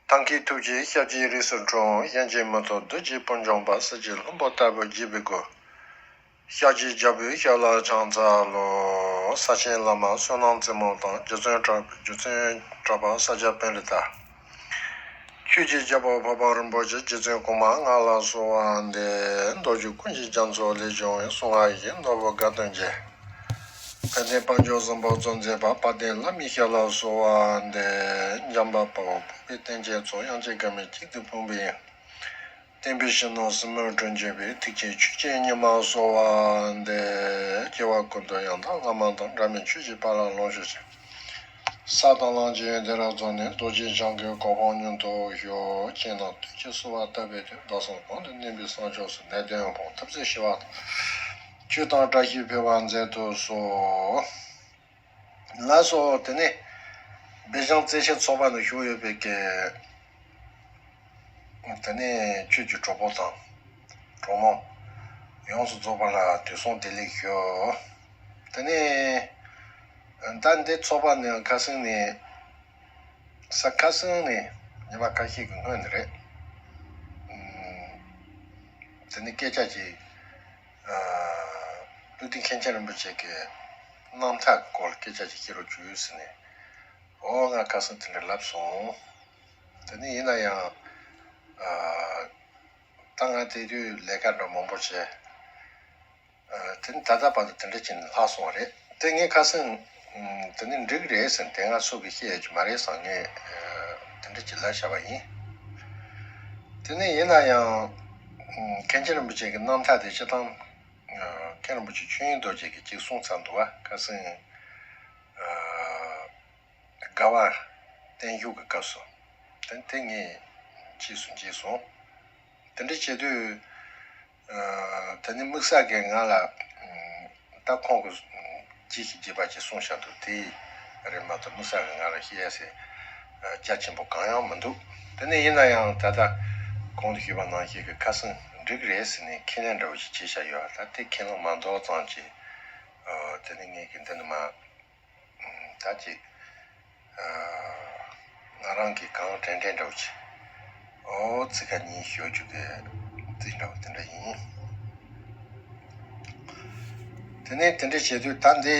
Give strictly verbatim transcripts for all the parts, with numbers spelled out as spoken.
ཐང་གི་ཐུགས་རྗེས་ཤཱཀྱའི་རིགས་སུ་འཁྲུངས། གཞན་གྱིས་མི་ཐུབ་བདུད་ཀྱི་དཔུང་འཇོམས་པ། གསེར་གྱི་ལྷུན་པོ་ལྟ་བུ་བརྗིད་པའི་སྐུ། ཤཱཀྱའི་རྒྱལ་པོའི་ཞབས་ལ་ཕྱག་འཚལ་ལོ། ས་ཆེན་བླ་མ་བསོད་ནམས་རྩེ་མོ་དང་། རྗེ་བཙུན་གྲགས་རྗེ་བཙུན་གྲགས་པ་ས་སྐྱ་པཎྜི་ཏ། ཆོས་ཀྱི་རྒྱལ་པོ་འཕགས་པ་རིན་པོ་ཆེ། རྗེ་བཙུན་གོང་མ་ལྔ་ལ་གསོལ་བ་འདེབས། མདོ་རྒྱུད་ཀུན་གྱི་རྒྱ་མཚོ་ལས་བྱུང་བའི། གསུང་ངག་ཡིད་བཞིན་ནོར་བུ་དགའ་སྟོན་གྱི། དཔལ་ལྡན་དཔལ་འབྱོར་གཟིམ་དཔོན་གཙོ་མཛད་པ། དཔལ་ལྡན་བླ་མའི་ཞབས་ལ་གསོལ་བ་འདེབས། འཇམ་དཔལ་དཔའ་བོས་ཕུལ་བའི་བསྟན་བཅོས་ཚོགས། དབྱངས་ཅན་དགའ་མོས་གཅིག་ཏུ་ཕུལ་བའི། བསྟན་པའི་གཞོན་ནུ་སྲིན་མོའི་སྤྲུལ་གྱུར་པའི། ཐུགས་རྗེའི་ཆུ་སྐྱེས་ཉི་མ་གསོལ་བ་འདེབས། སྐྱེ་བ་ཀུན་ཏུ་ཡང་དག་བླ་མ་དང་། འབྲལ་མེད་ཆོས་ཀྱི་དཔལ་ལ་ལོངས་སྤྱོད་ཅིང་། ས་དང་ལམ་གྱི་ཡོན་ཏན་རབ་རྫོགས་ནས། རྡོ་རྗེ་འཆང་གི་གོ་འཕང་མྱུར་དུ་ཤོག་ཁྱེད་རྣམས་བདུད་ཀྱིས་གསོད་པ་ལྟ་བུའི་དུས། བདག་སེམས་གང་དུ་གནས་པའི་སངས་རྒྱས་སུ། ནད་གདོན་ཕོག་ཐབས་ཟད་ཞི་བ་དང་། ཆོས་དང་བཀྲ་ཤིས་འཕེལ་བར་མཛད་དུ་གསོལ། ལགས་སོ། དེ་ནས་སྦེལ་ཇམ་རྩེ་ཆེན་ཚོགས་པ་ནང་བཞུགས་ཡོད་པའི་གི། དེ་ནས་ཁྱོད་ཀྱི་གྲོགས་པོ་དང་གྲོགས་མོ་ཡོངས་སུ་རྫོགས་པ་ལ་དུས་གསུམ་བདེ་ལེགས་ཞུ། དེ་ནས་ད་འདི་ཚོགས་པ་ནས་ཁ་སང་ནས་ས་ཁ་སང་ནས་ཉི་མ་ཁ་ཤས་ཀྱི་སྔོན་ནས་རེད། ཨམ། དེ་ནས་སྐད་ཆ་ཅིག་ཨ། སྟོད་ཐུང་མཁན་ཆེན་རིན་པོ་ཆེ་གི་རྣམ་ཐར་གྱི་སྐོར་ལ་སྐད་ཆ་ཅིག་བཤད་རོགས་བྱོས་ཟེར་ནས། ཨོ་ང་ཁ་སང་དེ་འདྲ་ལབ་སོང་། དེ་ནས་ཡིན་ན་ཡང་། ཨ། ད་ང་དེ་དུས་ལས་ཀ་འདྲ་མང་པོ་བྱས། ཨ། དེ་ནས་ད་ལྟ་བར་དུ་དེ་འདྲ་བྱས་ནས་ལྷག་སོང་བ་རེད། དེ་ངས་ཁ་སང་། ཨ། དེ་ནས་འགྲིག་རེད་ཟེར་ནས་དེ་སྔ་སུ་གིས་བཤད་ཡོད་ཀྱི་མ་རེད་བསམ། ངས་དེ་འདྲ་ཅིག་ལབ་བཞག་པ་ཡིན། དེ་ནས་ཡིན་ན་ཡང་། ཨ། མཁན་ཆེན་རིན་པོ་ཆེ་གི་རྣམ་ཐར་དེ་སྤྱིར་བཏང་། ཨ། མཁན་རིན་པོ་ཆེ་ཆོས་དབྱིངས་རྡོ་རྗེ་གིས་ཅིག་གསུངས་ཚར་འདུག་བ། ཁ་སང་། ཨ། དགའ་བ་བརྟན་བཞུགས་ཀྱི་སྐབས་སུ། དེ་དེ་ངས་རྗེས་སུ་མཇལ་སོང་། དེ་འདྲ་བྱེད་དུས། ཨ། དེ་ནི་དམིགས་བསལ་གྱིས་ང་ལ། ཨ། ད་ཁོང་གིས། ཨ། རྒྱས་ཤིང་རྒྱས་པ་ཅིག་གསུངས་བཞག་འདུག་དེ་རེད་མ་གཏོགས་དམིགས་བསལ་གྱིས་ང་ལ་བཤད་ཡ་ཟེར། ཨ། རྒྱ་ཆེན་པོ་གང་ཡང་མི་འདུག་དེ་ནས་ཡིན་ན་ཡང་ད་ལྟ་གོང་དུ་ཞུས་པ་ནང་བཞིན་གྱི་ཁ་སང་འགྲིག་རེད་ཟེར་ནས་ཁས་ལེན་འདྲ་བོ་ཞིག་བྱས་བཞག་ཡོད། ད་དེ་ཁས་ལེན་མ་འདོར་ཙམ་གྱིས། ཨ། དེ་ནི་ངས་ཀྱི་འདི་ནི་མ། ད་ཅིག་ཨ། ང་རང་གིས་གང་དྲན་དྲན་འདྲ་བོ་ཅིག་ཨོ་ཙི་ཁ་ཉིན་ཞོ་བཅུག་གི་ཙི་འདྲ་བོ་དེ་འདྲ་ཡིན། དེ་ནས་དེ་འདྲ་བྱེད་དུས་ད་འདི།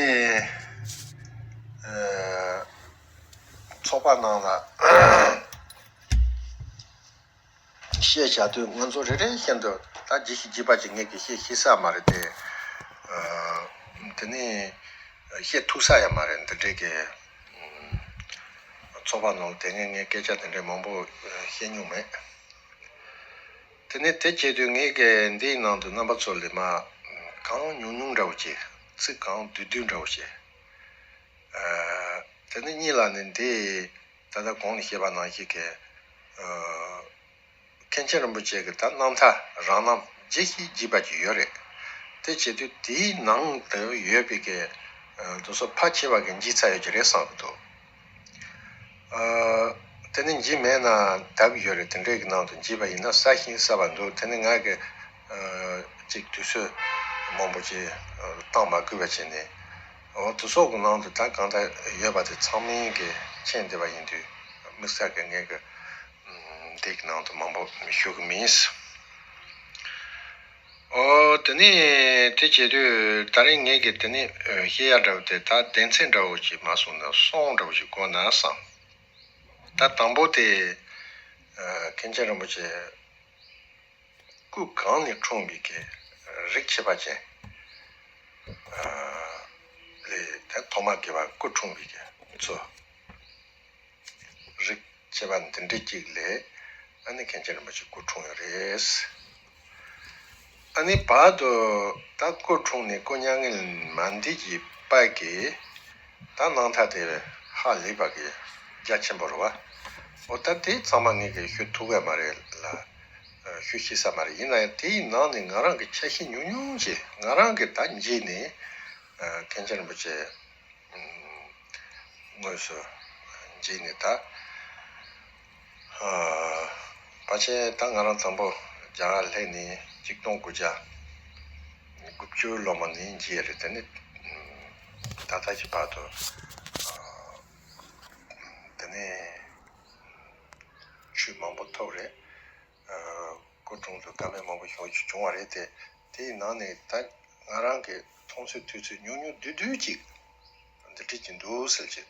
ཨ། ཚོགས་པ་ནང་ལ། བཤད་བྱ་དུས་ང་ཚོ་རེ་རེ་བཞིན་དུ་ད་རྗེས་ཤིག་རྗེས་པ་ཅིག་ངས་ཀྱི་བཤད་ཤེས་ས་མ་རེད་དེ། ཨ། དེ་ནས་བཤད་ཐུབ་ས་ཡང་མ་རེད། འདི་འདྲའི་གི་ཚོགས་པ་ནང་དེ་སྔའི་ངས་སྐད་ཆ་དེ་འདྲའི་མང་པོ་བཤད་མྱོང་མེད། དེ་ནས་དེ་བྱེད་དུས་ངས་ཀྱི་འདིའི་ནང་དུ་རྣམ་པ་ཚོ་ལ་མ་གང་ཉུང་ཉུང་འདྲ་བོ་བྱས། ཚིག་གང་བསྡུས་བསྡུས་འདྲ་བོ་བྱས། ཨ། དེ་ནས་གཉིས་ལ་ནི་འདི་ད་ལྟ་གོང་ནས་བཤད་པ་ནང་བཞིན་གྱི། ཨ། མཁན་ཆེན་རིན་པོ་ཆེ་གི་ད་རྣམ་ཐར་རང་རྣམ་རྗེས་ཤིག་རྗེས་པ་ཅིག་ཡོད་རེད། དེ་བྱེད་དུས་དེའི་ནང་དུ་ཡོད་པའི་གི། ཨ། དེ་ཚོ་ཕལ་ཆེ་བ་གིས་མཇལ་ཚར་ཡོད་ཀྱི་རེད་བསམ་གྱི་འདུག་ཨ། དེ་ནས་མཇལ་མེད་ན་ལྡབ་ཡོད་རེད། དེ་འདྲའི་གི་ནང་དུ་མཇལ་བ་ཡིན་ན་གསལ་ཞིང་གསལ་བ་འདུག་དེ་ནས་ང་གི། ཨ། ཅིག་དུས་ཚོད་མང་པོ་ཅིག་ཨ། བཏང་མ་དགོས་པ་བྱས་ནས། འོ་དེ་ཚོ་གི་ནང་དུ་ད་གང་ལྟར་ཡོད་པ་དེ་ཚང་མས་གི་མཁྱེན་བསྡད་པ་ཡིན་དུས་དམིགས་བསལ་གི་ངས་གི། ཨ། འདི་གི་ནང་དུ་མང་པོ་ཞུ་གི་མིན། ཨོ་དེ་ནས་དེ་བྱེད་དུས་ད་རིང་ངས་ཀྱི་དེ་ནས་བཤད་ཡ་འདྲ་བོ་དེ་ད་སྡེ་ཚན་འདྲ་བོ་ཞིག་མ་སོང་ན་གསུམ་འདྲ་བོ་ཞིག་བགོ་ན་བསམ། ད་དང་པོ་དེ། ཨ། མཁན་ཆེན་རིན་པོ་ཆེ་སྐུ་གང་ནས་འཁྲུངས་པའི་གི་རིགས་ཁྱད་པར་ཅན། ཨ། ལས་དེ་ཐོག་མ་དགེ་བ་སྐུ་འཁྲུངས་པའི་གི་ཚོ། རིགས་ཁྱད་པར་འདི་འདྲ་གཅིག་ལས། ཨ་ནི་མཁན་ཆེན་རིན་པོ་ཆེ་སྐུ་འཁྲུངས་ཡོད་རེད། ཨ་ནི་བར་དུ་ད་སྐུ་འཁྲུངས་ནས་སྐུ་མྱ་ངན་མ་འདས་ཀྱི་བར་གྱི་ད་རྣམ་ཐར་དེ་ཧ་ལས་པ་གི་རྒྱ་ཆེན་པོ་རེད་བ། འོ་ད་དེ་ཚང་མ་ངས་གི་ཞུ་ཐུབ་ཀྱི་མ་རེད་ལ། ཞུ་ཤེས་ས་མ་རེད། ཡིན་ན་ཡང་དེའི་ནང་ནས་ང་རང་གི་ཆ་ཤས་ཉུང་ཉུང་ཅིག་ང་རང་གི་ད་མཇལ་ནས། ཨ། མཁན་ཆེན་རིན་པོ་ཆེ་དངོས་སུ་མཇལ་ནས་ད། ཨ། ཕལ་ཆེར་ད་ང་རང་དང་པོ་རྒྱ་གར་སླེབས་ནས་གཅིག་སྟོང་དགུ་བརྒྱ་དགུ་བཅུ་ལོ་མ་ནས་མཇལ་རེད། དེ་ནས་ད་ལྟ་གི་བར་དུ། ཨ། དེ་ནས་ཆུ་ ཤུགས་མང་པོ་ཐོབ་རེད། སྐུ་དྲུང་དུ་བཀའ་མོལ་མང་པོ་ཞུ་རྒྱུ་བྱུང་བ་རེད་དེ། དེའི་ནང་ནས་ད་ང་རང་གི་མཐོང་ཚོད་ཐོས་ཚོད་ཉུང་ཉུང་བསྡུས་བསྡུས་ཅིག་འདི་འདྲ་ཅིག་འདུག་ཟེར་གྱི་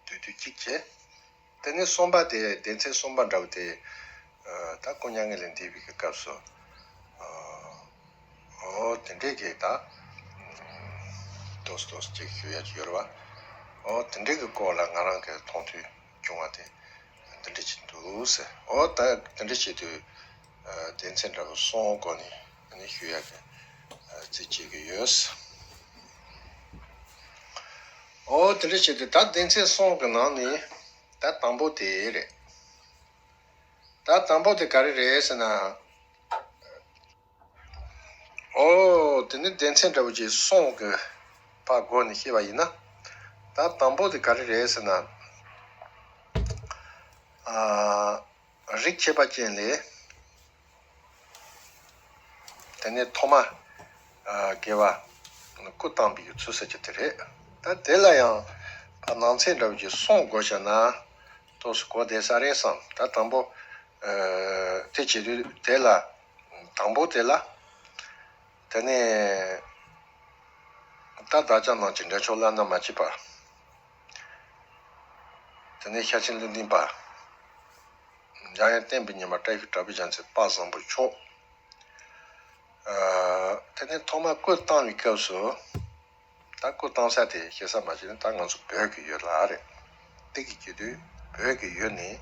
བསྡུས་བསྡུས་ཅིག་བྱས། དེ་ནས་གསུམ་པ་དེ། སྡེ་ཚན་གསུམ་པ་འདྲ་བོ་དེ། ད་སྐུ་མྱ་ངན་ལས་འདས་པའི་གི་སྐབས་སུ། ཨོ་དེ་འདྲས་ཀྱི་ད་ཏོག་ཙམ་ཏོག་ཙམ་ཅིག་ཞུ་ཡ་ཅིག་ཡོད་རེད་བ། ཨོ་དེ་འདྲས་ཀྱི་སྐོར་ལ་ང་རང་གི་མཐོང་ཐོས་བྱུང་བ་དེ་འདི་འདྲས་ཅིག་འདུག་ཟེར། ཨོ་ད་དེ་འདྲས་བྱེད་དུས་སྡེ་ཚན་འདྲ་བོ་གསུམ་སྐོར་ནས་ཨ་ནི་ཞུ་ཡ་གི་རྩིས་བྱེད་ཀྱི་ཡོད། ཨོ་དེ་འདྲས་བྱེད་དུས་ད་སྡེ་ཚན་གསུམ་གི་ནང་ནས་ད་དང་པོ་དེ་རེད། ད་དང་པོ་དེ་ག་རེ་རེད་ཟེར་ན། ཨོ་དེ་ནི་སྡེ་ཚན་འདྲ་བོ་ཅིག་གསུམ་གི་ཕར་སྒོ་ནས་བཤད་པ་ཡིན་ན། ད་དང་པོ་དེ་ག་རེ་རེད་ཟེར་ན། ཨ་རིགས་ཁྱད་པར་ཅན་ལས། དེ་ནས་ཐོག་མ་ཨ་དགེ་བ་སྐུ་བལྟམས་པའི་ཚུལ་ཟེར་གྱི་དེ་རེད། ད་དེ་ལ་ཡང་ཕར་ནང་ཚན་འདྲ་བོ་ཅིག་གསུམ་སྒོ་བཤད་ན་ཏོག་ཙམ་གོ་བདེ་ས་རེད་བསམ། ད་དང་པོ་ཨ་དེ་བྱེད་དུས་དེ་ལ། དང་པོ་དེ་ལ། དེ་ནས་ད་བདག་ཅག་རྣམས་ཀྱི་འབྲས་མཆོག་བླ་ན་མ་མཆིས་པ། དེ་ནས་ཤེར་ཕྱིན་ཀླུ་ལྡིང་པ། འཇམ་དབྱངས་བསྟན་པའི་ཉི་མ། བཀྲ་ཤིས་གྲགས་པའི་རྒྱལ་མཚན། དཔལ་བཟང་པོ་མཆོག། ཨ་དེ་ནས་ཐོག་མ་སྐུ་བལྟམས་པའི་སྐབས་སུ། ད་སྐུ་བལྟམས་ས་དེ་ཞེ་ས་མ་བྱས་ན་ད་ང་ཚོ་བོད་ཀྱི་ཡུལ་ལ་རེད། དེ་གི་བྱེད་དུས་བོད་ཀྱི་ཡུལ་ནས་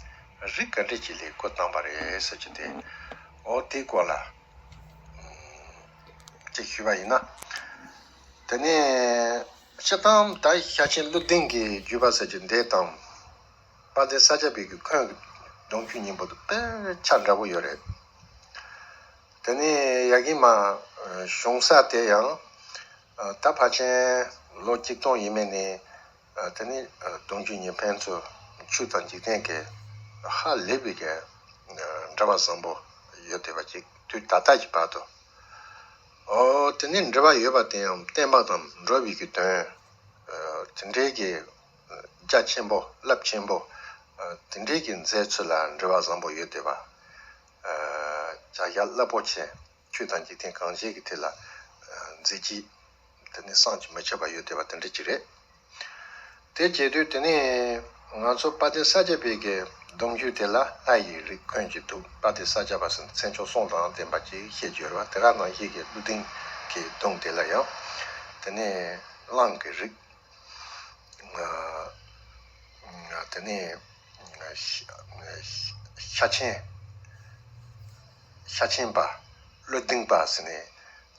རིགས་ག་འདྲ་ཅིག་ལས་སྐུ་བལྟམས་པ་རེད་ཟེར་གྱི་དེ། འོ་དེའི་སྐོར་ལ་ཅིག་ཞུས་པ་ཡིན་ན། དེ་ནས་སྤྱིར་བཏང་ད་ཤེར་ཕྱིན་ཀླུ་ལྡིང་གི་བརྒྱུད་པ་ཟེར་གྱི་འདི་དང་། དཔལ་ལྡན་ས་སྐྱ་པའི་གི་འཁོན་གྱི་གདུང་རྒྱུད་གཉིས་པོ་དེ་དཔེ་ཆ་འདྲ་པོ་ཡོད་རེད། དེ་ནས་ཡ་གི་མ་བྱུང་ས་དེ་ཡང་ད་ཕལ་ཆེར་ལོ་གཅིག་སྟོང་ཡས་མས་ནས། དེ་ནས་གདུང་རྒྱུད་གཉིས་ཕན་ཚུན་ཆོས་དང་འཇིག་རྟེན་གྱི་ཧ་ལས་པའི་གི་འབྲེལ་བ་བཟང་པོ་ཡོད་བསྡད་པ་ཅིག་དུས་ད་ལྟ་གི་བར་དུ། ཨོ་དེ་ནས་འབྲེལ་བ་ཡོད་པ་དེ་ཡང་བསྟན་པ་དང་འགྲོ་བའི་གི་དོན། དེ་འདྲའི་གི་རྒྱ་ཆེན་པོ་རླབས་ཆེན་པོ། དེ་འདྲའི་གི་མཛད་ཚུལ་ལ་འབྲེལ་བ་བཟང་པོ་ཡོད་བསྡད་པ། བྱ་གཞག་རླབས་པོ་ཆེ། ཆོས་དང་འཇིག་རྟེན་གང་ཅིའི་གི་ཐད་ལ་མཛད་རྗེས་དེ་ནི་བསམ་གྱིས་མི་ཁྱབ་པ་ཡོད་བསྡད་པ་དེ་འདྲ་ཅིག་རེད། དེ་བྱེད་དུས་དེ་ནི་ང་ཚོ་དཔལ་ལྡན་ས་སྐྱ་པའི་གི་གདུང་རྒྱུད་དེ་ལ་ལྷ་ཡི་རིགས་འཁོན་གྱི་འདུག་དཔལ་ལྡན་ས་སྐྱ་པ་ཟེར་ན་མཚན་མཆོག་གསུམ་དང་ལྡན་པ་ཅིག་བཤད་ཀྱི་ཡོད་རེད་བ། དེ་ག་ནང་བཞིན་གྱི་ཀླུ་ལྡིང་གི་གདུང་དེ་ལ་ཡང་དེ་ནི་གླང་གི་རིགས། དེ་ནས་ཤེར་ཕྱིན། ཤེར་ཕྱིན་པ། ཀླུ་ལྡིང་པ་ཟེར་ནས་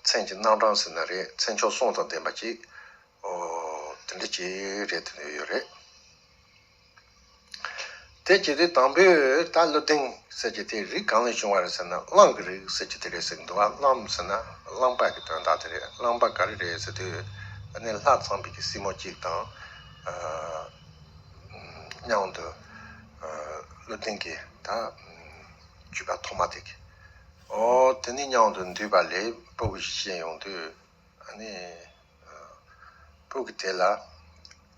མཚན་གྱི་རྣམ་གྲངས་ཟེར་ན་རེད། མཚན་མཆོག་གསུམ་དང་ལྡན་པ་ཅིག་ཨོ་དེ་འདྲ་ཅིག་རེད། དེ་འདྲ་ཡོད་རེད། དེ་བྱེད་དུས་དང་པོའི་ད་ཀླུ་ལྡིང་ཟེར་གྱི་དེ་རིགས་གང་ལས་བྱུང་བ་རེད་ཟེར་ན་གླང་གི་རིགས་ཟེར་གྱི་དེ་རེད་ཟེར་གྱི་འདུག་བ། གླང་ཟེར་ན་གླང་པ་གི་དོན་དག་དེ་རེད། གླང་པ་ག་རེ་རེད་ཟེར་དུས་ཨ་ནི་ལྷ་ཚངས་པའི་གི་སྲིང་མོ་གཅིག་དང་། མཉམ་དུ་ཀླུ་ལྡིང་གི་ད་བརྒྱུད་པ་ཐོག་མ་དེ་གི། ཨོ་དེ་ནི་མཉམ་དུ་འདུས་པ་ལས་སྤུ་གུ་ཞིག་སྐྱེས་ཡོང་དུས་ཨ་ནི་སྤུ་གུ་དེ་ལ་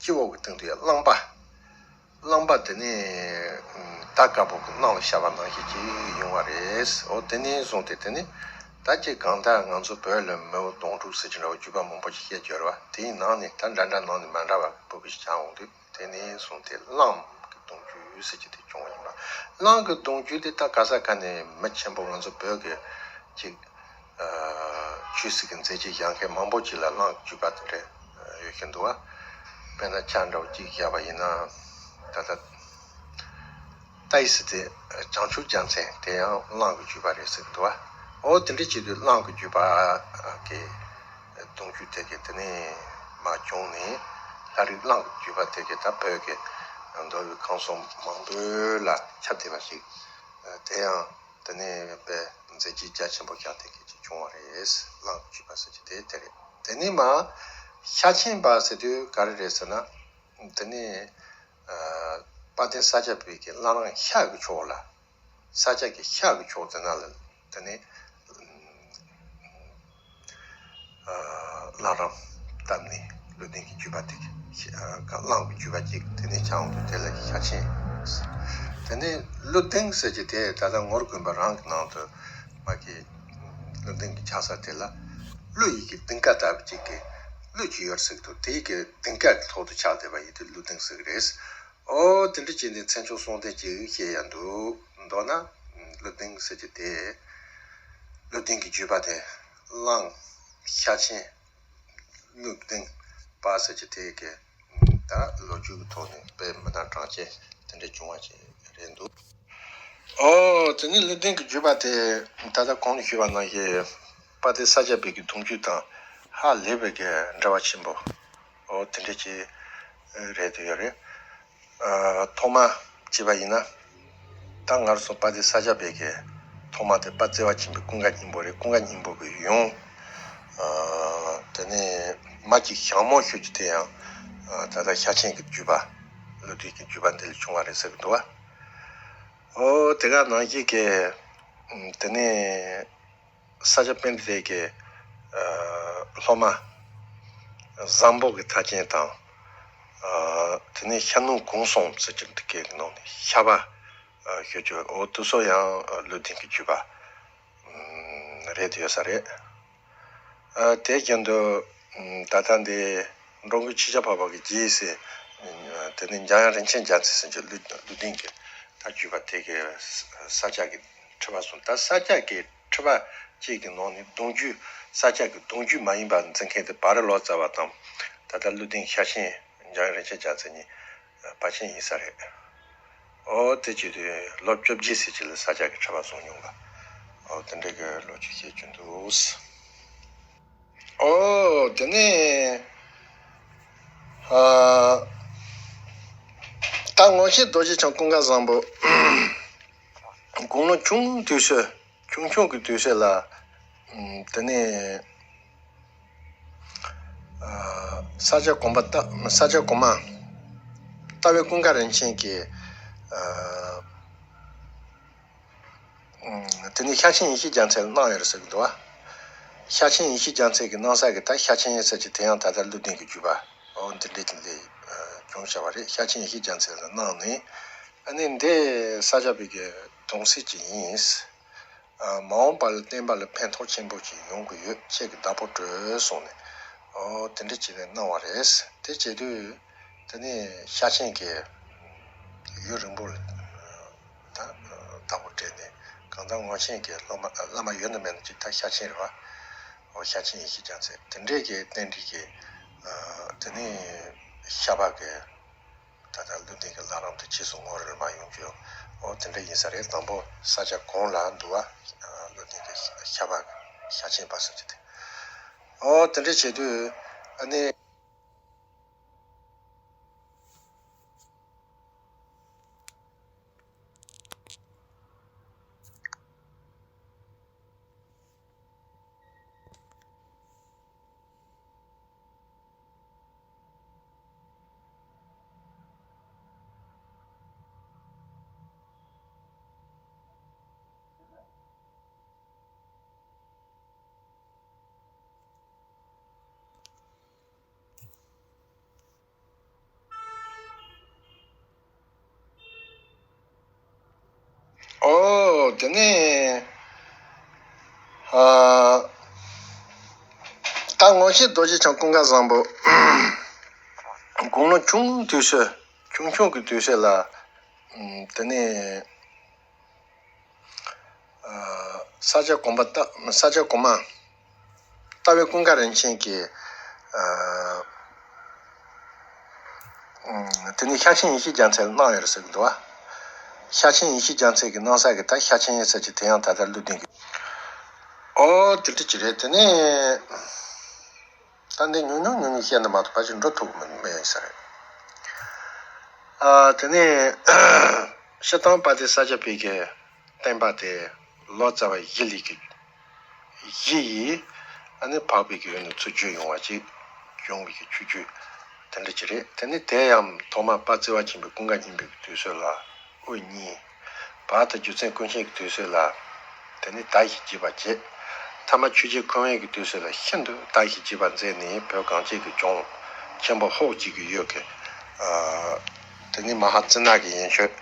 སྤྱི་བོ་གི་སྟེང་དུ་ཡང་གླང་པ། གླང་པ་དེ་ནི་ད་དཀར་པོ་གི་གླང་ལ་ཤར་བ་ནང་བཞིན་གྱིས་ཡོང་བ་རེད། ཨོ་དེ་ནས་བཟུང་སྟེ་དེ་ནི་ད་ཅི་གང་ལྟར་ང་ཚོ་བོད་ལ་མེས་པོ་དོང་སྤྲུགས་ཟེར་གྱི་འདྲ་བོ་བརྒྱུད་པ་མང་པོ་ཞིག་བཤད་ཀྱི་ཡོད་རེད་བ། དེའི་ནང་ནས་ད་འདྲ་འདྲ་ནང་ནས་མ་འདྲ་བ་སྤུ་གུ་ཞིག་ཆགས་འོང་དུས། དེ་ནས་བཟུང་སྟེ་གླང་གི་གདུང་རྒྱུད་ཟེར་གྱི་དེ་བྱུང་བ་ཡིན་པ། གླང་གི་གདུང་རྒྱུད་དེ་ད་ག་ས་ག་ནས་མི་ཆེན་པོ་ང་ཚོ་བོད་ཀྱི་ཅིག་ཆོས་སྲིད་ཀྱི་མཛད་རྗེས་བཞག་མཁན་མང་པོ་ཅིག་ལ་གླང་གི་བརྒྱུད་པ་དེ་འདྲ་ཡོད་བཞིན་འདུག་བ། དཔེར་ན་ཆ་འདྲ་བོ་ཅིག་བཞག་པ་ཡིན་ན་ད་ལྟ་ཏཱའི་སི་ཏཱའི་བྱང་ཆུབ་རྒྱལ་མཚན་དེ་ཡང་གླང་གི་བརྒྱུད་པ་རེད་ཟེར་གྱི་འདུག་བ། འོ་དེ་འདྲ་བྱེད་དུས་གླང་གི་བརྒྱུད་པ་གི་གདུང་རྒྱུད་དེ་གའི་དེ་ནས་མར་བྱུང་ནས་ལྷ་རིགས་གླང་གི་བརྒྱུད་པ་དེ་གའི་ད་བོད་ཀྱི་མདོ་དབུས་ཁམས་གསུམ་མང་པོ་ལ་ཁྱབ་བསྡད་པ་ཞིག་དེ་ཡང་དེ་ནས་དཔེ་མཛད་རྗེས་རྒྱ་ཆེན་པོ་བཞག་བསྡད་མཁན་ཅིག་བྱུང་བ་རེད། གླང་གི་བརྒྱུད་པ་ཟེར་གྱི་དེ་དེ་རེད། དེ་ནས་མར་ཤེར་ཕྱིན་པ་ཟེར་དུས་ག་རེ་རེད་ཟེར་ན། དེ་ནས་དཔལ་ལྡན་ས་སྐྱ་པའི་གི་བླ་བྲང་ཤར་གྱི་ཕྱོགས་ལ། ས་སྐྱ་གི་ཤར་གྱི་ཕྱོགས་དེ་ན་ལ་དེ་ནས་བླ་བྲང་བཏབ་ནས་ཀླུ་ལྡིང་གི་བརྒྱུད་པ་དེ་གི་གླང་གི་བརྒྱུད་པ་གཅིག་དེ་ནས་ཆགས་འོང་དུས་དེ་ལ་ཤེར་ཕྱིན། དེ་ནས་ཀླུ་ལྡིང་ཟེར་གྱི་དེ་ད་ལྟ་ངོར་དགོན་པ་རང་གི་ནང་དུ་མ་གི་ཀླུ་ལྡིང་གི་ཆགས་ས་དེ་ལ་ཀླུ་ཡི་གེ་ལྡིང་ཀ་ལྟ་བུ་ཅིག་གི་ཀླུ་ཅིག་ཡོད་ཟེར་གི་འདུག་དེ་ཡི་གེ་ལྡིང་ཀ་གི་ཐོག་ཏུ་ཆགས་བསྡད་པ་ཡིན་དུས་ཀླུ་ལྡིང་ཟེར་གི་རེད། ཨོ་དེ་འདྲ་བྱས་ནས་མཚན་མཆོག་གསུང་རྟེན་ཅིག་བཤད་ཡ་འདུག་མདོར་ན་ཀླུ་ལྡིང་ཟེར་གྱི་དེ་ཀླུ་ལྡིང་གི་བརྒྱུད་པ་དེ་གླང་ཤ་ཆེན་སྨུག་ལྡིང་པ་ཟེར་གྱི་དེ་གི་ད་ལོ་རྒྱུས་ཀྱི་ཐོག་ནས་དཔེ་མི་སྣ་གྲགས་ཅན་དེ་འདྲ་བྱུང་བ་ཅིག་རེད་འདུག་ཨོ་དེ་ནི་ཀླུ་ལྡིང་གི་བརྒྱུད་པ་དེ་ད་ལྟ་གོང་ནས་ཞུས་པ་ནང་བཞིན་དཔལ་ལྡན་ས་སྐྱ་པའི་གི་གདུང་རྒྱུད་དང་ཧ་ལས་པའི་གི་འབྲེལ་བ་ཆེན་པོ། ཨོ་དེ་འདྲ་ཅིག་རེད་དུ་ཡོད་རེད། ཨ་ཐོག་མ་བྱས་པ་ཡིན་ན། ད་ང་རང་ཚོ་དཔལ་ལྡན་ས་སྐྱ་པའི་གི་ཐོག་མ་དེ་དཔལ་བརྩེ་བ་ཆེན་པོའི་ཀུན་དགའ་སྙིང་པོ་རེད། ཀུན་དགའ་སྙིང་པོ་གི་ཡུམ། ཨ་དེ་ནས་མ་གཅིག་ཞང་མོ་ཞུ་རྒྱུ་དེ་ཡང་ཨ་ད་ལྟ་ཤ་ཆེན་གྱི་བརྒྱུད་པ། ཀླུ་ལྡིང་གི་བརྒྱུད་པ་འདི་ལས་བྱུང་བ་རེད་ཟེར་གི་འདུག་བ། ཨོ་དེ་ག་ནང་བཞིན་གི་དེ་ནས། ས་སྐྱ་པཎྜི་ཏའི་གི་ཨ་སློབ་མ་བཟང་པོ་གི་མཐའ་ཅན་དང་། ཨ་དེ་ནས་ཤ་ནུ་གུང་གསུམ་ཟེར་གྱི་འདུག་གི་ནང་ནས་ཤ་བ་ཨ་ཞུ་རྒྱུ་འོ་དེ་ཚོ་ཡང་ཀླུ་ལྡིང་གི་བརྒྱུད་པ་ཨམ་རེད་དུ་ཡོད་ས་རེད། ཨ་དེ་བཞིན་དུ་ཨམ་ད་ལྟ་འདི་འགྲོ་མགོན་ཆོས་རྒྱལ་འཕགས་པ་གི་རྗེས་སུ་ཨམ་དེ་ནས་འཇམ་དབྱངས་རིན་ཆེན་རྒྱལ་མཚན་ཟེར་གྱི་ཀླུ་ཀླུ་ལྡིང་གི་ད་བརྒྱུད་པ་དེ་གི་ས་སྐྱ་གི་ཁྲི་པ་གསུམ། ད་ས་སྐྱ་གི་ཁྲི་པ་གཅིག་གི་ནང་ནས་གདུང་རྒྱུད་ས་སྐྱ་གི་གདུང་རྒྱུད་མ་ཡིན་པ་འཛིན་མཁན་དེ་བ་རི་ལོ་ཙཱ་བ་དང་ད་ལྟ་ཀླུ་ལྡིང་ཤ་ཆེན་འཇམ་དབྱངས་རིན་ཆེན་རྒྱལ་མཚན་གཉིས་བར་ཆད་ཡིན་ས་རེད། ཨོ་དེ་བྱེད་དུས་ལོ་བཅོ་བརྒྱད་ཟེར་གྱི་ལ་ས་སྐྱ་གི་ཁྲི་པ་གསུམ་ཡོང་བ། ཨོ་དེ་འདྲ་གི་ལོ་རྒྱུས་བཤད་རྒྱུ་འདུག་ཨོ་དེ་ནས་ཨ་ད་ངོ་ཤེས་རྡོ་རྗེ་འཆང་ཀུན་དགའ་བཟང་པོ་དགུང་ལོ་ཆུང་དུས་སུ་ཆུང་ཆུང་གི་དུས་སུ་ལ་ཨམ་དེ་ནས་ཨ་ས་སྐྱ་གོང་མ་ལྟ་ས་སྐྱ་གོང་མ་རྟ་བོ་ཀུན་དགའ་རིན་ཆེན་གྱིས་ཨ་ཨམ་དེ་ནས་ཤ་ཆེན་ཡེ་ཤེས་རྒྱལ་མཚན་ལ་གནང་ཡོད་རེད་ཟེར་གི་འདུག་བ། ཤ་ཆེན་ཡེ་ཤེས་རྒྱལ་མཚན་གྱིས་གནང་ས་གི་ད་ཤ་ཆེན་ཡེ་ཟེར་གྱི་དེ་ཡང་ད་ལྟ་ཀླུ་ལྡིང་གི་བརྒྱུད་པ་འོ་འདི་འདྲས་ཀྱི་ལས་བྱུང་བྱ་བ་རེད། ཤ་ཆེན་ཡེ་ཤེས་རྒྱལ་མཚན་ལ་གནང་ནས་ཨ་ནི་འདི་ས་སྐྱ་པའི་གི་གདུང་སྲས་ཅིག་ཡིན། ཨ་མ་འོངས་པ་ལ་བསྟན་པ་ལ་ཕན་ཐོགས་ཆེན་པོ་ཞིག་ཡོང་གི་ཡོད། ཁྱེད་ཀྱི་བདག་པོ་སྤྲོད་གསུངས་ནས་ཨོ་དེ་འདྲ་བྱས་ནས་གནང་བ་རེད། དེ་བྱེད་དུས་དེ་ནས་ཤ་ཆེན་གྱི་ཡུན་རིང་པོ་ལ་ད་བདག་པོ་སྤྲད་ནས་གང་ལྟར་ངོ་ཤེས་ཀྱི་སློབ་མ་བླ་མ་ཡོད་ན་མེད་ན་ཅིག་ད་ཤ་ཆེན་རེད་བ། ཨོ་ཤ་ཆེན་ཡེ་ཤེས་རྒྱལ་མཚན་དེ་འདྲས་ཀྱི་རྟེན་འབྲེལ་གྱི་ཨ་དེ་ནས་ཤ་བ་གི་ད་ལྟ་ཀླུ་ལྡིང་གི་ལྷ་རམས་དེ་རྗེས་སུ་ངོ་རེ་མ་ཡོང་རྒྱུ། ཨོ་དེ་འདྲ་ཡིན་ས་རེད། དང་པོ་ས་སྐྱ་གོང་ལ་འདུག་བ། ཀླུ་ལྡིང་གི་ཤ་བ་ཤ་ཆེན་པ་ཟེར་གྱི་དེ། ཨོ་དེ་འདྲ་བྱེད་དུས་ཨ་ནི། ཨོ་དེ་ནས་ཨ་ད་ངོ་ཤེས་རྡོ་རྗེ་འཆང་ཀུན་དགའ་བཟང་པོ་དགུང་ལོ་ཆུང་དུས་སུ་ཆུང་ཆུང་གི་དུས་སུ་ལ་ཨམ་དེ་ནས་ཨ་ས་སྐྱ་གོང་མ་ལྟ་ས་སྐྱ་གོང་མ་རྟ་བོ་ཀུན་དགའ་རིན་ཆེན་གྱིས་ཨ་ཨམ་དེ་ནས་ཤ་ཆེན་ཡེ་ཤེས་རྒྱལ་མཚན་ལ་གནང་ཡོད་རེད་ཟེར་གི་འདུག་བ། ཤ་ཆེན་ཡེ་ཤེས་རྒྱལ་མཚན་གྱིས་གནང་ས་གི་ད་ཤ་ཆེན་ཡེ་ཟེར་གྱི་དེ་ཡང་ད་ལྟ་ཀླུ་ལྡིང་གི་ཨོ་དེ་འདྲ་ཅིག་རེད། དེ་ནས། ད་འདི་ཉུང་ཉུང་ཉུང་ཉུང་བཤད་ན་མ་གཏོགས་ཕལ་ཆེར་འགྲོ་ཐུབ་ཀྱི་མེད་ས་རེད། ཨ་དེ་ནས་སྤྱིར་བཏང་དཔལ་ལྡན་ས་སྐྱ་པའི་གི་བསྟན་པ་དེ་ལོ་ཙཱ་བ་བཞི་ལས་ཀྱི་བཞི་ཡིས་ཨ་ནི་འཕགས་པའི་གི་ཡུལ་ནས་ཚུར་བརྗོད་ཡོང་བ་ཅིག་བྱུང་བའི་གི་ཆོས་བརྒྱུད་དེ་འདྲ་ཅིག་རེད། དེ་ནི་དེ་ཡང་ཐོག་མར་དཔལ་བརྩེ་བ་ཆེན་པོའི་ཀུན་དགའ་སྙིང་པོའི་གི་དུས་སུ་ལ། དབུ་བརྙེས། བར་དུ་རྒྱུ་མཚན་ཀུན་ཤེས་ཀྱི་དུས་སུ་ལ། དེ་ནི་ད་ཞིག་བགྱིས་པ་བྱེད། ཐ་མ་ཆོས་རྗེ་ཁོ་བོའི་གི་དུས་སུ་ལ་ཤིན་ཏུ་ད་ཞིག་བགྱིས་པ་མཛད་ནས་བོད་གངས་ཅན་གྱི་ལྗོངས་ཆེན་པོ་ཧོག་ཅིག་གི་ཡུལ་གྱི། ཨ་དེ་ནི་མ་ཧཱ་ཙི་ན་གི་ཡན་ཆོད་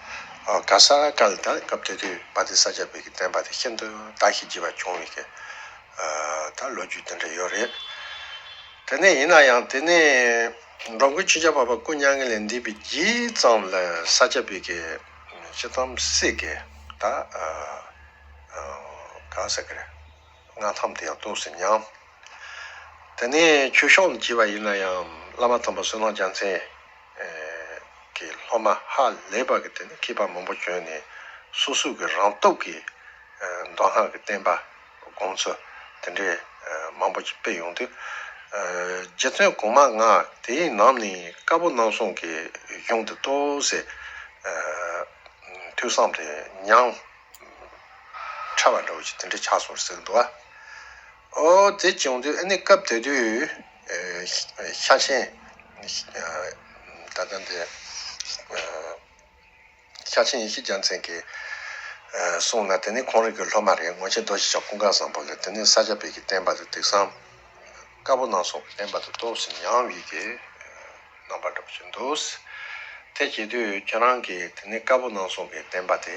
ཨ། ག་ས་ག་ལ་ད་སྐབས་དེ་དུས་དཔལ་ལྡན་ས་སྐྱ་པའི་གི་བསྟན་པ་དེ་ཤིན་ཏུ་དར་ཞིང་རྒྱས་པ་བྱུང་བའི་གི་ཨ། ད་ལོ་རྒྱུས་དེ་འདྲ་ཡོད་རེད། དེ་ནས་ཡིན་ན་ཡང་དེ་ནས་འགྲོ་མགོན་ཆོས་རྒྱལ་འཕགས་པ་སྐུ་མྱ་ངན་ལས་འདས་པའི་རྗེས་ཙམ་ལ་ས་སྐྱ་པའི་གི་སྤྱིར་བཏང་སྲིད་ཀྱི་ད་ཨ། ག་ཟེར་གི་རེད། མངའ་ཐང་དེ་ཡང་ཏོག་ཙམ་ཉམས། དེ་ནས་ཆོས་ཕྱོགས་ནས་བྱས་པ་ཡིན་ན་ཡང་བླ་མ་དམ་པ་བསོད་ནམས་རྒྱལ་མཚན་གྱི་སློབ་མ་ཧ་ལས་པ་གི་དེ་ནས་མཁས་པ་མང་པོ་བྱོན་ནས་སོ་སོ་གི་རང་སྟོབས་ཀྱིས་མདོ་སྔགས་ཀྱི་བསྟན་པ་དགོངས་ཚུལ་དེ་འདྲའི་མང་པོ་ཅིག་སྤེལ་ཡོང་དུས། རྗེ་བཙུན་གོང་མ་ལྔ་དེའི་ནང་ནས་བཀའ་པོད་ནང་གསུང་གི་གཞུང་དེ་ཏོག་ཙམ་ཐོས་བསམ་དེ་ཉམས། ཕྲ་བ་འདྲ་བོ་ཞིག་དེ་འདྲ་ཆགས་སོང་ཟེར་གི་འདུག་བ། ཨོ་དེ་བྱུང་དུས་ཨ་ནི་སྐབས་དེ་དུས་ཤ་ཆེན་ད་ལྟ་འདི་ཤ་ཆེན་ཡེ་ཤེས་རྒྱལ་མཚན་གྱི་གསུང་ལ་དེ་ནི་ཁོང་རང་གི་སློབ་མ་རེད། ངོར་ཆེན་རྡོ་རྗེ་འཆང་ཀུན་དགའ་བཟང་པོ་ལ་དེ་ནི་ས་སྐྱ་པའི་གི་བསྟན་པ་དེ་དེང་སང་བཀའ་པོད་ནང་གསུང་གི་བསྟན་པ་དེ་ཏོག་ཙམ་ཉམས་པའི་གི་རྣམ་པ་འདྲ་པོ་ཞིག་འདུག་དེ་བྱེད་དུས་ཁྱེད་རང་གིས་དེ་ནི་བཀའ་པོད་ནང་གསུང་གི་བསྟན་པ་དེ་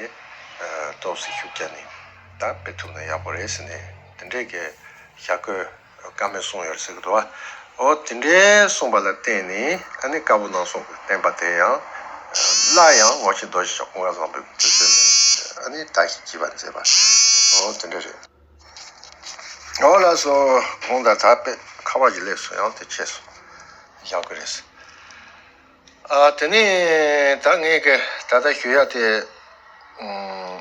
ཏོག་ཙམ་ཤུགས་བརྒྱབ་ནས་ད་སྤེལ་ཐུབ་ན་ཡག་པོ་རེད་ཟེར་ནས་དེ་འདྲའི་གི་ཞྭ་གོས་བཀའ་མོལ་གསུངས་ཡོད་ཟེར་གི་འདུག་བ། ཨོ་དེ་འདྲའི་གསུངས་པ་ལ་བརྟེན་ནས་ཨ་ནི་བཀའ་པོད་ནང་གསུང་གི་བསྟན་པ་དེ་ཡང་སླར་ཡང་ངོར་ཆེན་རྡོ་རྗེ་འཆང་ཀུན་དགའ་བཟང་པོའི་དུས་ཚོད་ལ་ཨ་ནི་དར་ཞིང་རྒྱས་པར་མཛད་པ། ཨོ་དེ་འདྲ་རེད། ཨོ་ལགས་སོ། གོང་དང་ད་དཔེ་ཁ་བ་ཞིག་སླེབས་སོང་། ཡང་དེ་ཆེ་སོང་། ཡག་གི་རེད། ཨ་དེ་ནས་ད་ངས་གི་ད་ལྟ་ཞུ་ཡ་དེ་ཨུམ།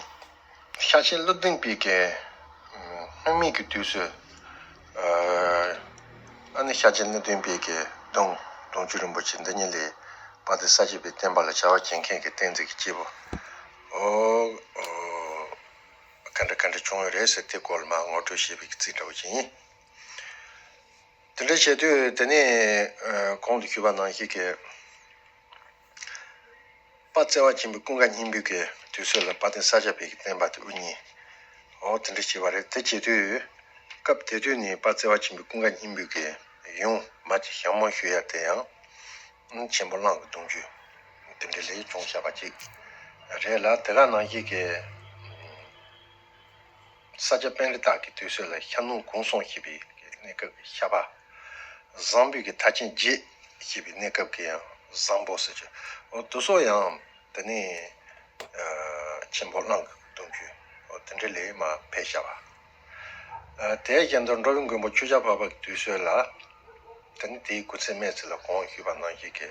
ཤ་ཆེན་ཀླུ་ལྡིང་པའི་གི་སྔོན་མའི་གི་དུས་སུ་ཨ་ནི་ཤ་ཆེན་ཀླུ་ལྡིང་པའི་གི་གདུང་གདུང་རྒྱུད་རིན་པོ་ཆེ་འདི་ཉིད་ལས་དཔལ་ལྡན་ས་སྐྱ་པའི་བསྟན་པ་ལ་བྱ་བ་བྱེད་མཁན་གྱི་བསྟན་འཛིན་གྱི་སྐྱེས་བུ་ཨོ་ཨོ་ག་འདྲ་ག་འདྲ་བྱུང་ཡོད་རེད་ཟེར་དེ་སྐོར་ལ་མར་ངོ་སྤྲོད་བྱེད་པའི་གི་རྩིས་འདྲ་བོ་ཅིག་ཡིན། དེ་འདྲ་བྱེད་དུས་དེ་ནས་ཨ་གོང་དུ་ཞུས་པ་ནང་བཞིན་གྱི་དཔལ་བརྩེ་བ་ཆེན་པོའི་ཀུན་དགའ་སྙིང་པོའི་གི་དུས་ཚོད་ལ་དཔལ་ལྡན་ས་སྐྱ་པའི་གི་བསྟན་པ་དེ་དབུ་བརྙེས། འོ་དེ་འདྲ་བྱས་པ་རེད། དེ་བྱེད་དུས་སྐབས་དེ་དུས་ནས་དཔལ་བརྩེ་བ་ཆེན་པོའི་ཀུན་དགའ་སྙིང་པོའི་གི་ཡུམ་མ་ཅིག་ཞལ་མོ་ཞུ་ཡ་དེ་ཡང་ཆེན་པོ་གླང་གི་གདུང་རྒྱུད་དེ་འདྲ་ལས་བྱུང་བཞག་པ་ཅིག་རེད་ལ། དེ་ག་ནང་བཞིན་གྱི་ས་སྐྱ་པཎྜི་ཏ་གི་དུས་ཚོད་ལ་ཤར་ནུབ་གུང་གསུམ་ཞེས་པའི་གནས་སྐབས་ཀྱི་ཤར་པ། བཟང་པོའི་གི་མཐར་ཕྱིན་རྒྱས་ཞེས་པའི་གནས་སྐབས་ཀྱི་ཡང་བཟང་པོ་ཟེར་གྱི། འོ་དེ་ཚོ་ཡང་དེ་ནས་ཨ་ཆེན་པོ་གླང་གི་གདུང་རྒྱུད་འོ་དེ་འདྲ་ལས་མར་ཕེབས་བཞག་པ། ཨ་དེ་བཞིན་དུ་འགྲོ་བའི་མགོན་པོ་ཆོས་རྒྱལ་འཕགས་པ་གི་དུས་ཚོད་ལ་དེ་ནས་དེའི་སྐུ་ཚེ་སྨད་ཚེ་ལ་གོང་ཞུས་པ་ནང་བཞིན་གྱི་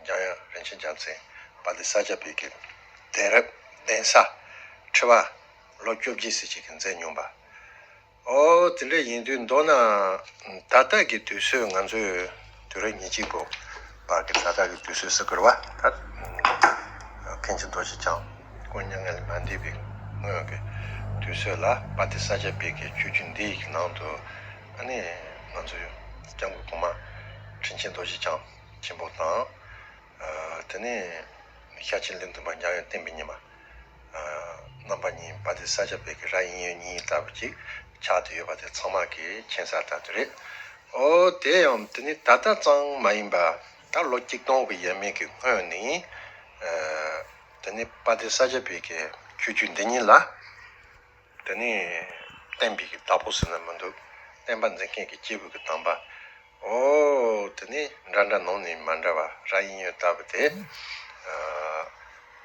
འཇམ་དབྱངས་རིན་ཆེན་རྒྱལ་མཚན་དཔལ་ལྡན་ས་སྐྱ་པའི་གི་གདན་རབས་གདན་ས་ཁྲི་པ་ལོ་བཅོ་བརྒྱད་ཟེར་ཅིག་གི་མཛད་མྱོང་པ། ཨོ་དེ་འདྲ་ཡིན་དུས་མདོར་ན་ད་ལྟ་གི་དུས་ཚོད་ང་ཚོས་དུས་རབས་ཉེར་གཅིག་པོ་བར་གྱི་ད་ལྟ་གི་དུས་ཚོད་ཟེར་དགོས་རེད་བ། ད་མཁན་ཆེན་རྡོ་རྗེ་འཆང་སྐུ་མྱ་ངན་ལས་མ་འདས་པའི་སྔོན་གྱི་དུས་ཚོད་ལ་དཔལ་ལྡན་ས་སྐྱ་པའི་གི་ཆོས་བརྒྱུད་འདི་ཡི་ནང་དུ་ཨ་ནི་ང་ཚོའི་སྐྱབས་མགོན་གོང་མ་དྲིན་ཆེན་རྡོ་རྗེ་འཆང་ཆེན་པོ་དང་། ཨ་དེ་ནས་ཤར་ཆེན་ཀླུ་ལྡིང་པ་འཇམ་དབྱངས་བསྟན་པའི་ཉི་མ། ཨ་རྣམ་པ་གཉིས་དཔལ་ལྡན་ས་སྐྱ་པའི་གི་ར་ཡིན་ཡོད་ཉིད་ལྟ་བུ་ཅིག་ཆགས་བསྡད་ཡོད་པ་དེ་ཚང་མ་གིས་མཁྱེན་གསལ་ལྟར་དུ་རེད། ཨོ་དེ་ཡང་དེ་ནི་ད་ལྟ་ཙམ་མ་ཡིན་པ་ད་ལོ་གཅིག་སྟོང་གི་ཡས་མས་ཀྱི་སྔོན་ནས་ཨ་དེ་ནི་དཔལ་ལྡན་ས་སྐྱ་པའི་གི་ཆོས་བརྒྱུད་འདི་ཉིད་ལ། དེ་ནས་བསྟན་པའི་གི་བདག་པོ་ཟེར་ན་མི་འདུག་བསྟན་པ་འཛིན་མཁན་གྱི་སྐྱེས་བུ་གི་དམ་པ། ཨོ་དེ་ནས་འདྲ་འདྲ་ནང་ནས་མ་འདྲ་བ་ར་ཡིན་ཡོད་ལྟ་བུ་དེ། ཨ་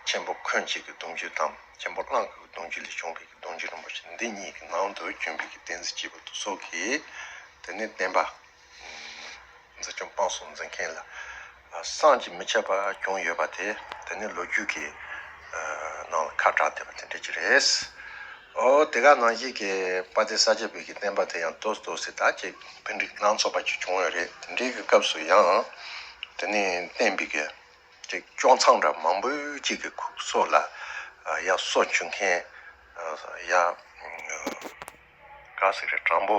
ཆེན་པོ་འཁོན་གཅིག་གི་གདུང་རྒྱུད་དང་ཆེན་པོ་གླང་གི་གདུང་རྒྱུད་ལས་བྱུང་བའི་གི་གདུང་རྒྱུད་རིན་པོ་ཆེ་འདི་གཉིས་ཀྱི་ནང་དུ་བྱོན་པའི་གི་བསྟན་འཛིན་སྐྱེས་བུ་དེ་ཚོ་གིས་དེ་ནས་བསྟན་པ། འཛིན་སྐྱོང་སྤོང་གསུམ་འཛིན་མཁན་ལ་བསམ་གྱིས་མི་ཁྱབ་པ་བྱུང་ཡོད་པ་དེ་དེ་ནི་ལོ་རྒྱུས་ཀྱི་ནང་ལ་ཁ་གྲགས་བསྡད་པ་དེ་འདྲ་ཅིག་རེད། ཨོ་དེ་ག་ནང་བཞིན་གྱི་དཔལ་ལྡན་ས་སྐྱ་པའི་གི་བསྟན་པ་དེ་ཡང་ཏོག་ཙམ་ཏོག་ཙམ་ད་ཅིག་ཕུན་སྒྲིག་སྣ་ཚོགས་པ་ཅིག་བྱུང་ཡོད་རེད། དེ་འདྲའི་གི་སྐབས་སུ་ཡང་དེ་ནི་བསྟན་པའི་གི་ཅིག་སྐྱོང་མཚམས་འདྲ་མང་པོ་ཅིག་གི་ཁུག་སོགས་ལ་ཡར་སོ་བཅུག་མཁན་ཡར། ག་ཟེར་རེད། དྲང་པོ་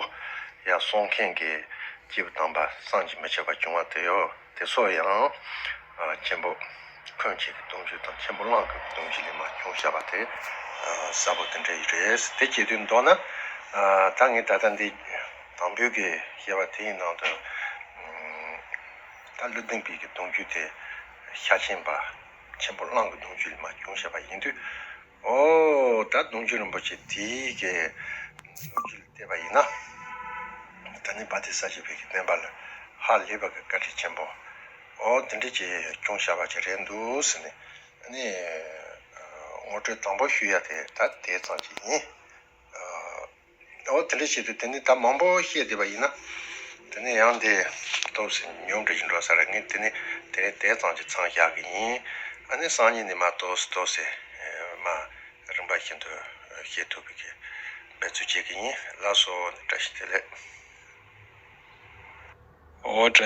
ཡར་སོང་མཁན་གྱི་སྐྱེས་བུ་དམ་པ་བསམ་གྱིས་མི་ཁྱབ་པ་བྱུང་བ་དེ་ཡོད། དེ་ཚོ་ཡང་ཆེན་པོ་འཁོན་གཅིག་གི་གདུང་རྒྱུད་དང་ཆེན་པོ་གླང་གི་གདུང་རྒྱུད་ལས་མར་བྱུང་བཞག་པ་དེ་གསལ་པོ་དེ་འདྲ་ཡིན་རེད། དེ་བྱེད་དུས་མདོར་ན་ད་ངས་ད་ལྟ་འདི་དང་པོའི་གི་བཤད་པ་དེའི་ནང་དུ་ད་ཀླུ་ལྡིང་པའི་གི་གདུང་རྒྱུད་དེ་ཤ་ཆེན་པ། ཆེན་པོ་གླང་གི་གདུང་རྒྱུད་ལས་མར་བྱུང་བཞག་པ་ཡིན་དུས། ཨོ་ད་གདུང་རྒྱུད་རིན་པོ་ཆེ་དེའི་གི་ལོ་རྒྱུས་ལ་བལྟས་པ་ཡིན་ན། ད་ནི་བ་དེ་ས་བྱི་བའི་གི་བསྟན་པ་ལ་ཧ་ལས་པ་གི་བཀའ་དྲིན་ཆེན་པོ། ཨོ་དེ་འདྲ་ཅིག་བྱུང་བཞག་པ་ཅིག་རེད་འདུག་ཟེར་ནས། ཨ་ནི་ངོ་སྤྲོད་དང་པོ་ཞུ་ཡ་དེ་ད་དེ་ཙམ་ཅིག་ཡིན། ཨོ་དེ་འདྲ་བྱེད་དུས་དེ་ནི་ད་མང་པོ་བཤད་བསྡད་པ་ཡིན་ན། དེ་ནི་ཡང་དེ་ཏོག་ཙམ་ཉུང་འདྲ་ཞིག་འགྲོ་ས་རེད། ངས་དེ་ནི་དེ་རིང་དེ་ཙམ་གྱིས་མཚམས་བཞག་གི་ཡིན། ཨ་ནི་སང་ཉིན་ནས་མར་ཏོག་ཙམ་ཏོག་ཙམ་མར་རིམ་པ་བཞིན་དུ་བཤད་ཐུབ་པའི་གི་འབད་རྩོལ་བྱེད་ཀྱི་ཡིན། ལགས་སོ། བཀྲ་ཤིས་བདེ་ལེགས། ཨོ་བཀྲ་ཤིས།